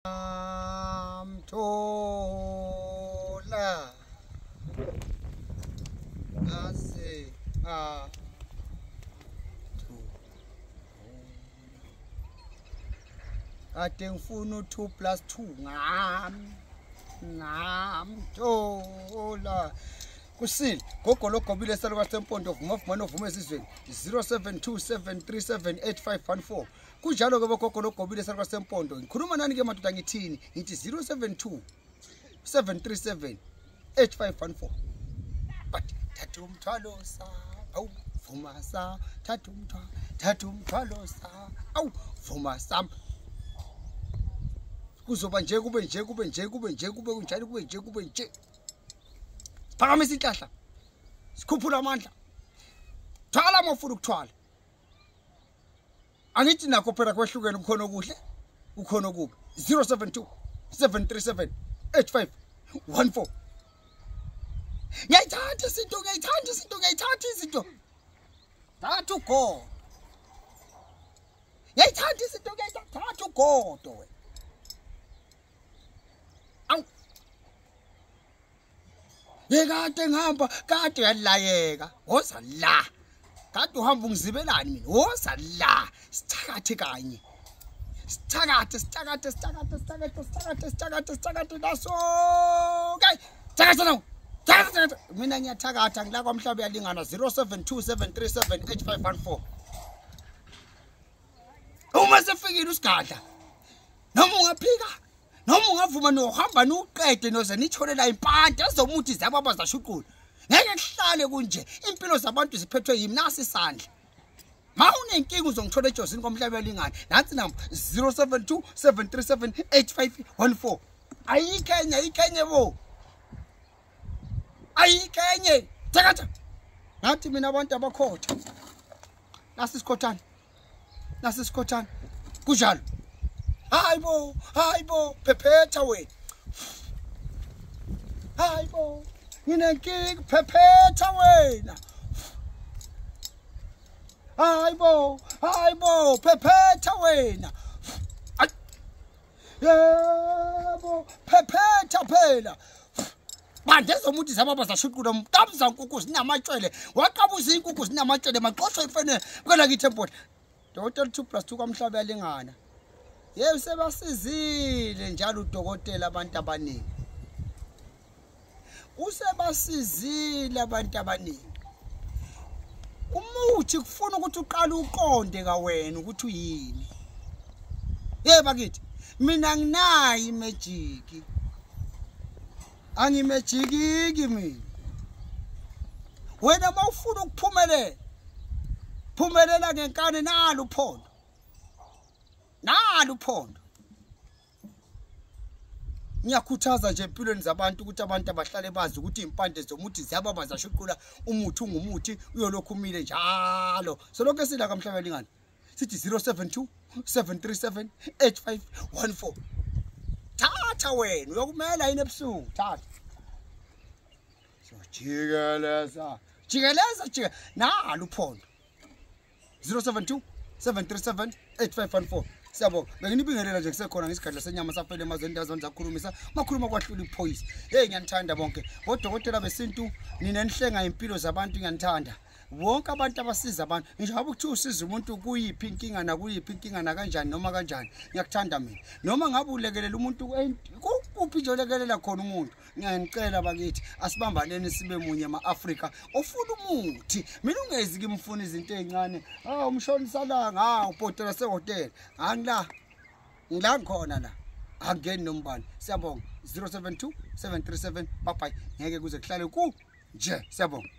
Ngamthola ase a kade ngifuna u2 + 2 ngamthola kusile gogo logobile salukwasempondo vuma vuma novuma esizweni 0727378514 kunjalo ke bogogo logobile salukwasempondo ngikhuluma nani ke madoda ngithini ngithi 072 737 8514 but thatha umthwalo sa awu vuma sa thatha umthwalo thatha umthwalo sa awu vuma sa kuzoba nje kube nje kube nje kube nje kube kunjani kube nje kube nje. Phakamisa inhlahla sikhuphula amandla thwala mofuna ukuthwala angithi nakho phela kwehlukene kukhona okuhle kukhona okubi 072 737 8514 ngiyayithatha izinto ngiyayithatha izinto ngiyayithatha izinto thatha ugodo ngiyayithatha izinto ngiyayithatha ugodo wena awu ngekade ngihamba kade uyalayeka woza la kade uhamba ungizibelani mina woza la sithakathe kanye sithakathe sithakathe sithakathe sithakathe sithakathe sithakathe sithakathe naso okay thakatha nawo thakatha mina ngiyathakatha ngila kwamhlaba uyalingana 0727378514 uma sefikile usigadla noma ungaphika noma ungavuma nohamba nuqede noze nitholela impande ezomuthi zababa zashuqula ngeke kuhlale kunje impilo zabantu ziphethwe yimi nasi isandla ma unenkinga uzongithola ejozini komhlaba elingane nansi namba 072 737 8514 ayikho enye ayikho enye bo ayikho enye thakatha ngathi mina abantu abakhotha nasi isikhothana nasi isikhothana kunjalo hayibo hayibo phephetha wena hayibo nginenkinga phephetha wena hayibo hayibo phephetha wena yebo phephetha phela bande ezomuthi zababa zashuqula mqabuza inkukhu zinamatshwele waqabuza inkukhu zinamatshwele maxoshwa ifene kwelakithi empodla dokotela 2 + 2 kwamhlaba yalingana yebo sebasizile njalo udokotela abantu abaningi usebasizile abantu abaningi umuthi kufuna ukuthi uqale uqonde kawena ukuthi uyini yebo bakithi mina nginayo imagic angimagiciki mina wena mawufuna ukuphumelela phumelela ngenkani nalo uphondo nalo uphondo ngiyakhuthaza nje empilweni zabantu ukuthi abantu abahlale bazi ukuthi impande zomuthi ziyababa zashuqula umuthi ungumuthi uyolokhu umile njalo solokho esila kamhlaba lingana sithi 072 737 8514 thatha wena uyokumela yini ebusuku thatha so jikeleza jikeleza jike nalo uphondo 072 737 8514 siyabonga benginibingelela nje kusekhona ngesigadla senyama safele emazweni ndazona zakhulumisa makhuluma kwahlula iphoyisa hey ngiyanithanda bonke bodokotela besintu nina nihlenga impilo zabantu ngiyanithanda wonke abantu abasiza abantu ngisho ngabe kuthiwa usiza umuntu kuyiphi inkinga nakuyiphi inkinga nakanjani noma kanjani ngiyakuthanda mina noma ngabe ulekelela umuntu kuphi nje ulekelela khona umuntu ngiyanicela bakithi asibambaneni sibe munye ema-Afrika ofuna umuthi mina ungezi kimfuna izinto ezincane ah umshonisalanga ah ubhotela sehotela angila ngila ngikhona la angeni nombani siyabonga 072 737 bye bye ngeke kuze kuhlale ku nje siyabonga.